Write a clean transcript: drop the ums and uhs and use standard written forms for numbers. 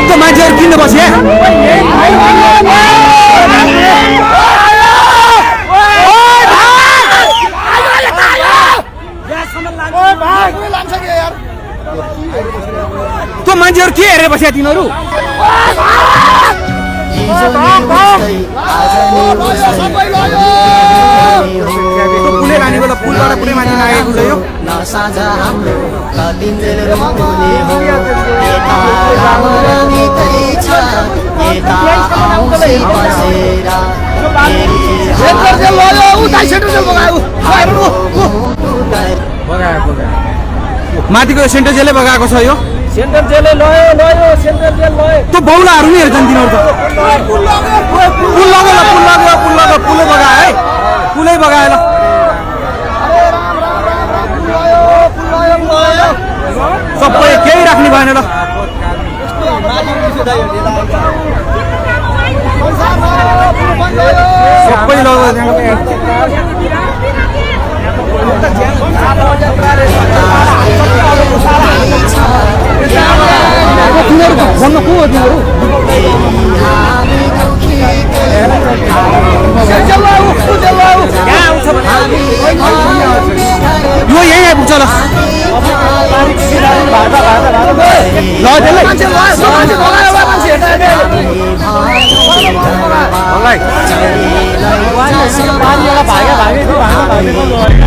त्यो मान्छेहरू किन बसे त्यो मान्छेहरू के हेरेर बस्या तिनीहरू पुलै लाने बेला पुलबाट पुरै माथि लागेको छ यो माथिको सेन्ट्रल जेलले बगाएको छ यो सेन्ट्रल जेलले लयो सेन्ट्रल जेल लयो त्यो बौलाहरू नि हेर्छन् तिनीहरू त पुलै बगायो है पुलै बगायो ल सबै केही राख्ने भएन ल सबै भन्न को हो तिनीहरू यो यही आइपुग्छ ल ल